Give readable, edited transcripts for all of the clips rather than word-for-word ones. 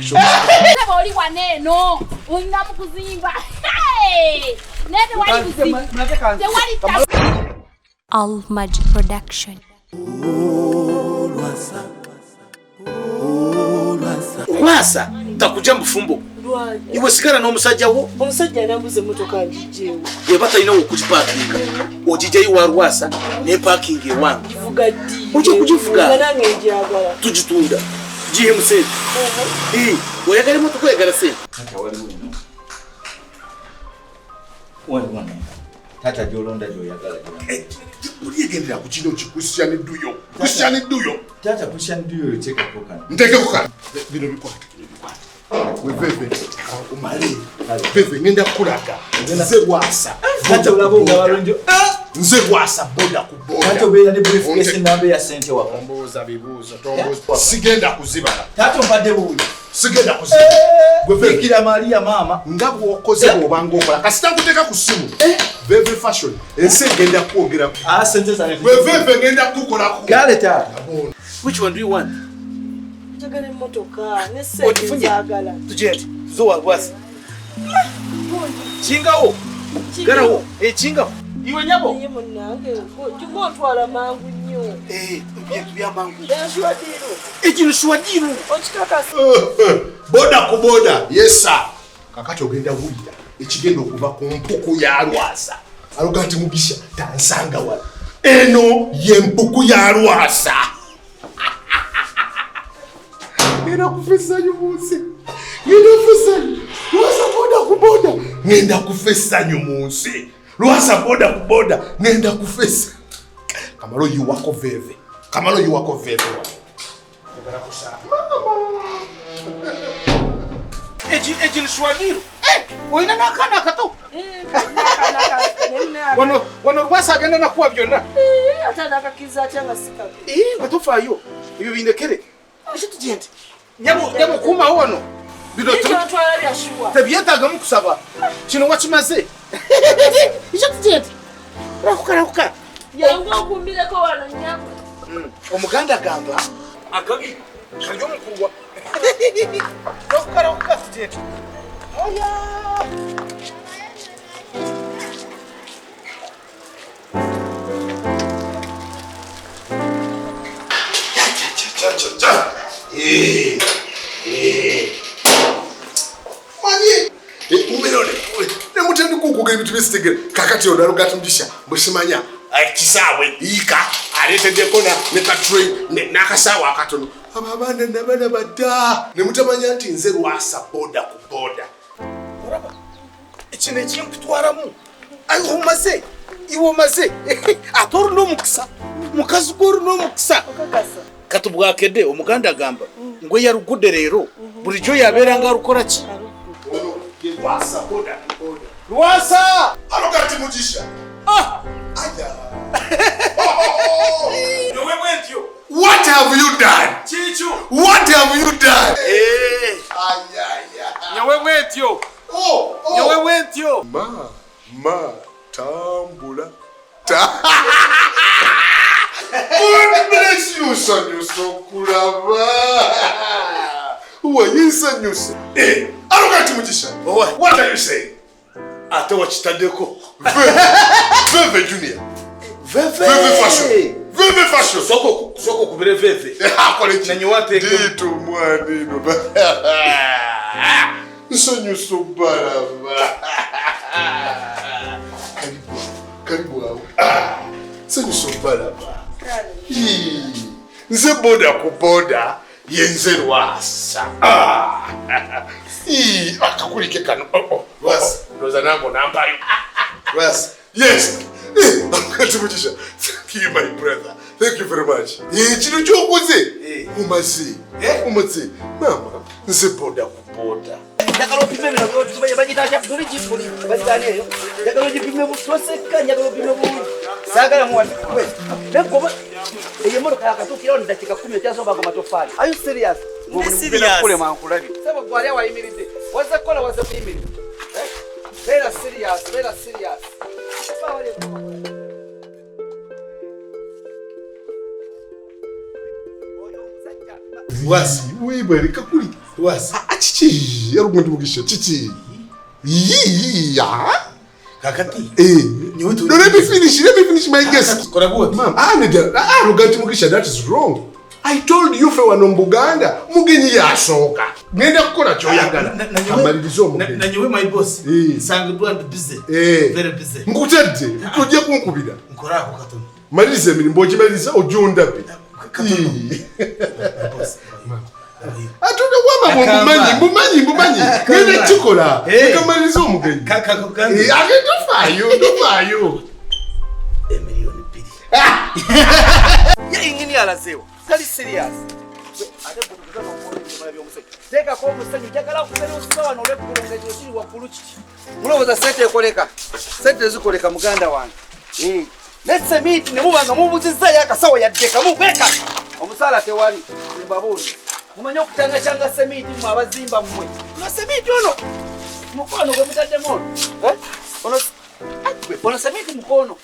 Sebo oli wano eno olina mu kuzimba. Hey! Naye tewali buzibu. Tewali ttaka. Al Magic Production. Lwasa takuja mufumbo. Iwe sigala n'omusajja wo. Omusajja anambuza emmotoka ngiggyewo. Eba talina wokugipakinga. Ogijjayo wa Lwasa ne pakinga ewange. Ngivuga ddi? Ojja kugivuga. Nga nange ngyagala. Tugitunda. Gihe musente. Oyagala emmotoka oyagala sente. Taata waliwo eno. Waliwo eno. Taata gy'olonda gy'oyagala gy'olonda. Buli yegendera ku kino ki Christian Duyo. Christian Duyo. Taata Christian Duyo oyo teekako kano. Nteekeko kano. Bino bikwate, bino bikwate. Weveve, omale. Veve ngenda kukulaga. Nze Lwasa. Taata olaba ogaba lunjo. Nze Lwasa boda ku boda. Taata obeera ne briefcase namba ya ssente waka. Ombuuza bibuuzo, tombuuza. Sigenda kuzibala. Taata ompadde buwi. Sigenda kuzibala. Bikira Maria maama. Nga bw'okoze bw'obanga okola. Kasita nkuteeka ku ssimu. Veve fashion. Ensi egenda kwogera. Ah, ssente zange. Veve ngenda kukukolako. Gale taata. Which one do you want? Njagala emmotoka ne ssente nzaagala. Tugende. Tuzowa Lwasa. Kingawo. Galawo. Kingawo. Iwe nyabo. Naye munnange, juma otwala mangu nnyo. Ebintu bya mangu. Enshuwa diiru. Ekino shuwa diiru. Okikakasa. Boda ku boda. Yes sir. Kakati ogenda wulira ekigenda okuva ku mpuku ya Lwasa. Aloga nti Mugisha tansanga wano. Eno ye mpuku ya Lwasa. Ngenda kufa essanyu mu nsi. Ngenda kufa essanyu. Lwasa boda ku boda. Ngenda kufa essanyu mu nsi. Lwasa boda ku boda. Ngenda kufa essanyu. Kamalo yiwako veve. Kamalo yiwako veve wano. Njagala kusaba. Eki nshwadiru. Olina n'akaana akato. Wano Lwasa agenda nakuwa byonna. Ate anakakkiriza atya nga si kabi? Gwe tofaayo. Ebyo bindekere. Eki tugende. Nyabo kuumawo wano. Bino Ekyotwala bya shuwa. Tebyetaagamu kusaba. Kino wakimaze. Eki tugende. Rakuka, rakuka. Yangu okumbireko wano nnyabo. Omuganda agamba akabi kali omukulwa. Rakuka, rakuka tugende. Oya! Kakati ono alugati Mugisha bwe simanya kisaawe yiika aleeteddeko ne katray n'akasaawe akatono. Abo abaana nabalaba dda ne mutamanya nti nze Lwasa boda ku boda. Olaba kino ekinkutwalamu omaze iwe omaze ate olina omukisa mukazi gwe olina omukisa. Kati bwakedde Omuganda agamba ngwe yalugudde leero bulijjo yabeeranga alukola ki? Ono ye Lwasa boda ku boda. Lwasa! Alugati Mugisha. Ah! Aya! Newe bwentyo. What have you done? Kikyo. What have you done? Aya, aya. Nyewe bwentyo. Oh, oh. Nyewe bwentyo. Ma, ma, tambula. God bless you, nsanyusa okulaba. Wayinsanyuse. Alugati Mugisha. Owa. What are you saying? Ate wakitaddeko. Veve Junior. Veve. Veve fashion. Veve fashion. Soko okubire veve. Akole ki? Nanyi wateeke. Dito mwana eno. Nsanyusa okubalaba. Karibu, karibu awo. Nsanyusa okubalaba. Nze boda ku boda ye nze Lwasa. Akakulike kano. Lwasa, ndowooza nange onampayo. Lwasa, yes. Kati Mugisha, thank you my brother. Thank you very much. Kino ky'okoze. Omaze. Omaze. Maama, nze boda ku boda. Njagala opime bino bagiyita atya? Buli bagitaani eyo. Njagala ogipime toseka, njagala opime bulungi. Saagala muwandikwe. Naye eyo emmotoka yakatuukirawo ne dakiika 10 ekyasoba ago matoffaali. Are you serious? Ndi serious. Kulema nkulabye. Ssebo gwe ali awayimiridde. Wazze kukola, wazze kuyimirira. Beera serious, beera serious. Wibale kakuli. Lwasa. Kiki? Yarumuntu mugisha kiki? Ya. Kakati. No, let me finish my guess. Kola bwoti. Ma'am, Rugati Mugisha, that is wrong. I told you fe wano mu Buganda mugenyi yasooka. Ngenda kukola ky'oyagala. Amaliriza omugenyi. Nanyowe my boss. Nsangiddwa ndi busy. Very busy. Nkutedde, ojja kunkubira. Nkola ako katono. Maliriza emirimu bw'ogimaliriza ojja ondabe. Katono. Ate wama mbumanyi. Ngenda kikola. Nkamaliriza omugenyi. Ate tofaayo. Emiliyoni 2. Ye ingini alazeewo. Tali serious. Ate gwe teekako omusenyu, njagala okugenda osula wano olw'eggulo nga ekyo kiri waggulu kiti. Mulowooza ssente ekoleka? Ssente tezikoleka muganda wange. Ne semiiti ne muba nga mubuzizzaayo akasawo yadde kamu bweka. Omusaala tewali, mbabuulire. Mumanyi okucangacanga semiiti mmwe abazimba mmwe. Ono semiiti ono mukono gwe mutaddemu ono. Ono semiiti mukono.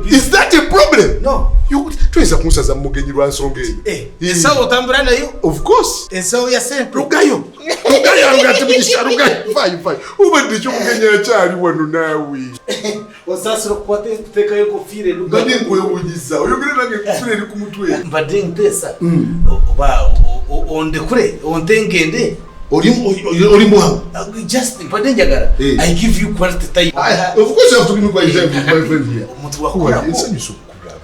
Is that a problem? No. Tuyinza kunsaza mu mugenyi lwa nsonga eyo. Ensawo otambula nayo? Of course. Ensawo ya ssente. Rugayo. Rugati Mugisha, rugayo. Faayo. Obadde ekyomugenyi akyali wano naawe. Osaasira okukwata okuteekayo enkofiira eno. Mbadde nkwewuunyizza. Oyogera nange enkofiira eri ku mutwe. Mbadde nteesa. Oba ondekule, ontengende. Oli mwangu. Just mbadde njagala. I give you quality time. Of course you have to give me quality time with my friend here. Omuntu wakulako. Nsanyusa okukulaba.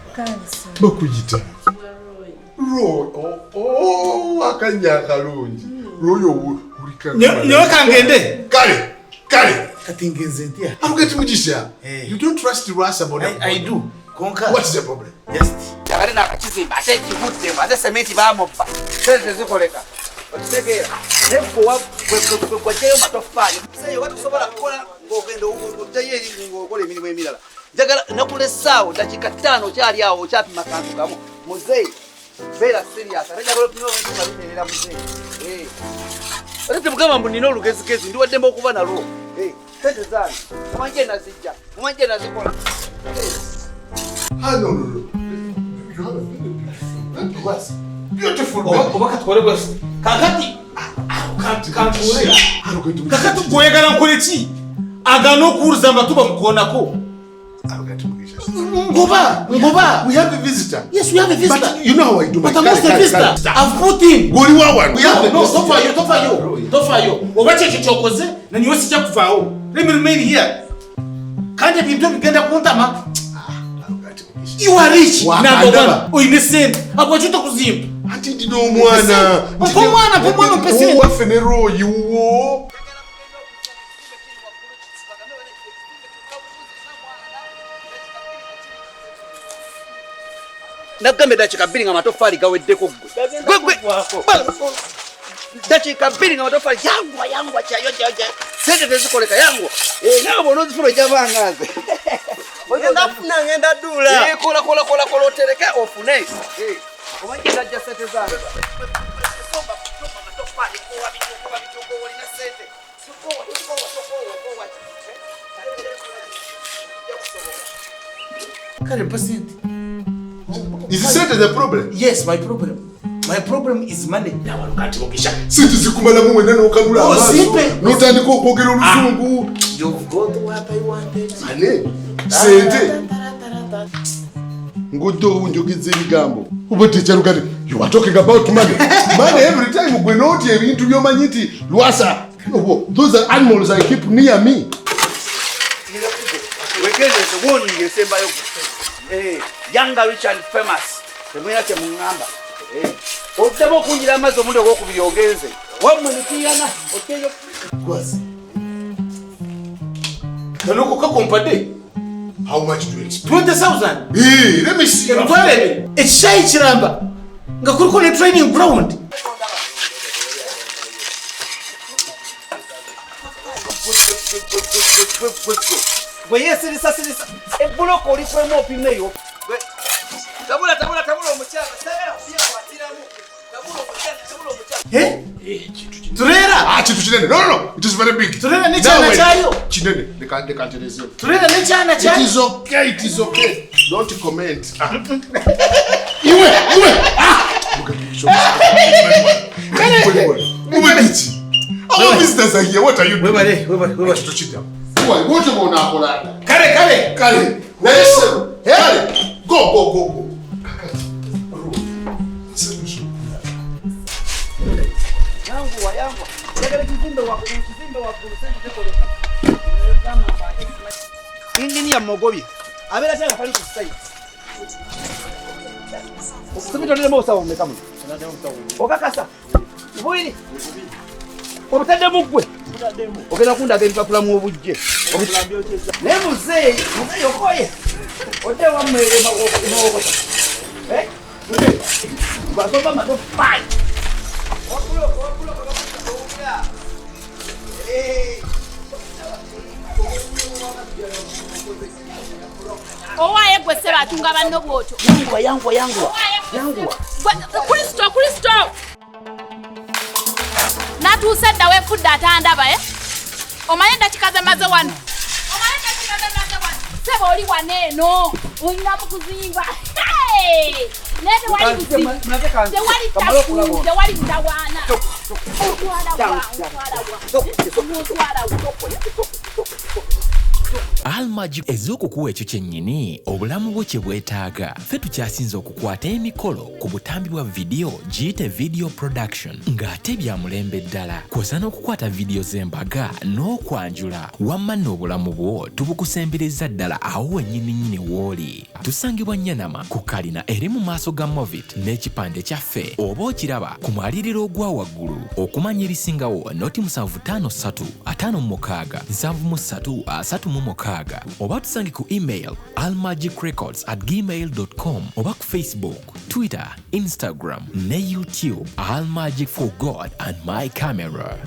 Bakuyita. Roy. Oh, akanya akalungi. Roy olika. Nyowe kangende. Kale. Kati ngenze ntya? Arugati Mugisha. You don't trust Lwasa boda. I do. Konka. What is the problem? Just. Njagala nakakizimba ate kivudde ate sementi baamubba. Ssente tezikoleka. Okitegeera. Naye gwajjayo matoffaali. Muzeeyi oba tosobola kukola ng'ogenda ojjayo eri ng'okola emirimu emirala. Njagala nakulesaawo dakiika 5 okyali awo okyapima kantu kamu. Muzeeyi beera serious ate njagala opime ebintu nga biterera muzeeyi. Ate temugamba mbu nina olugezigezi ndi waddembe okuba nalwo. Ssente zange mumanyi gye nazijja, mumanyi gye nazikola. No. You have a very beautiful. Beautiful. Oba katukole bwe kakati kantuule. Kakati gwoyagala nkole ki? Agaana okuwuliza amatu bamukoonako. Ngoba. We have a visitor. Yes, we have a visitor. But you know how I do my But I'm not a visitor. I've put in. Goli wa wano. No, tofaayo. Oba kyekyo ky'okoze na nyowe sijja kuvaawo. Let me remain here. Kandi ebintu ebigenda kuntama. You are rich. Number one. Oyina ssente. Lwaki tokuzimba? Ati ndina omwana. Mpa omwana ompe ssente. Owaffe ne Roy wuwo. Nagambye dakiika 2 nga amatoffaali gaweddeko ggwe. Dakiika 2 nga amatoffaali yangwa kyayo. Ssente tezikoleka yangwa. Nawe bw'onoozifuna ojja banga nze. Ngenda kufuna ngenda dduula. Kola otereke ofune. Omanyi gye najja ssente zange. Kale mpa ssente. Is the sente the problem? Yes, my problem. My problem is money. Kati Mugisha, sente zikumalamu wenna n'okanula amaaso. N'otandika okwogera oluzungu. You've got what I wanted. Ane, sente. Ngudde obunjogeza ebigambo. Obadde ekyaluganda. You are talking about money. Money every time gwe n'otya ebintu by'omanyi nti Lwasa. Those are animals I keep near me. Wegendereze warning esembayo gwe. Younger, rich and famous. Temulina kye muŋŋamba. Oddamu okunjira amazzi omulundi ogwokubiri ogenze. Wammwe mitiyana oteeyo. Gwasi. Kano kokka kompadde. How much do you expect? 20,000. Let me see. Emitwalo ebiri. Ekisaayi kiramba nga kuliko ne training ground. Gwe yeesirisa sirisa. Ebbulooka olikwemu opima eyo. Tabula omukyala. Sagala kubyekwattiramu. Tabula omukyala. Turera. Kintu kinene. No. It is very big. Turera n'ekyana kyayo. Kinene. Leka ntereeze. Turera n'ekyana kyayo. It is okay. Don't comment. Iwe. Nsanyuse. Mubadde ki? Our visitors are here. What are you doing? Webale, webale, webale. Ekyo tokiddamu. Bw'otyo bw'onaakolanga. Kale, kale. Kale, naye ssebo, kale, go, go, go, go. Kakati, nsanyuse okulaba. Yanguwa, yanguwa. Njagala ekizimbe waggulu, ekizimbe waggulu, ssente zikoleka. Inginiya mugobye. Abeera atya nga tali ku site? Okusomera obusawo bumeka muno? Okakasa? Bubiri? Obutaddemu ggwe? Ogenda kundaga ebipapula mu obujje. Naye muzeeyi, muzeeyi okoye. Odde wammwe emawokota. Eh? Basomba amatoffaali. Owaaye gwe ssebo atunga banno bw'otyo. Yanguwa, yanguwa, yanguwa. Yanguwa. Kristo, Kristo. Natuuse dda weefudde atandaba, eh? Omanye eddakiika ze mmaze wano. Omanye eddakiika ze mmaze wano. Ssebo oli wano eno. Olina mu kuzimba. Hey! Naye tewali buzibu. Tewali taku, tewali mutawaana. Otwala wa, otwala wa. Otwala wa. Almagi ez'okukuwa ekyo kyennyini obulamu bwo kye bwetaaga. Ffe tukyasinze okukwata emikolo ku butambi bwa vidiyo, giyite video production, ng'ate bya mulembe ddala, kw'ossa n'okukwata vidiyo z'embaga n'okwanjula. Wamma nno obulamu bwo tubukusembereza ddala awo wennyini nnyini w'oli. Tusangibwa Nyanama ku kalina eri mu maaso ga Movit n'ekipande kyaffe oba okiraba ku mwaliriro ogwa waggulu. Okumanya ebisingawo noti 753 56 73 36 oba tusange ku email almagicrecords@gmail.com oba ku Facebook, Twitter, Instagram ne YouTube. Almagic for God and my camera.